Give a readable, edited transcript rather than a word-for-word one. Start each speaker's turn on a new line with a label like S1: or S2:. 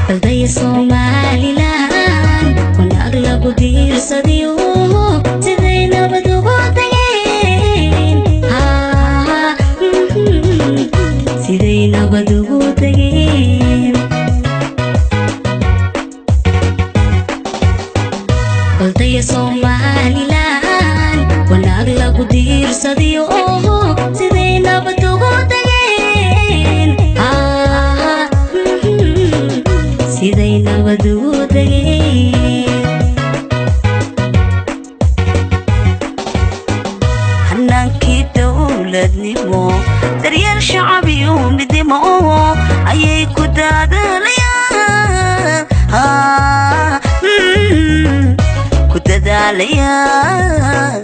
S1: Baldaya Somalilan wanaag lagu diirsadiyo, siday nabad ugu tageen, siday nabad ugu tageen. Baldaya Somalilan wanaag lagu diirsadiyo, siday nabad ugu tageen, siday nabad ugu tageen.
S2: Hanaankii dowladnimo, daryeel shacab iyo midnimo ayay ku dadaalayaan, ku dadaalayaan.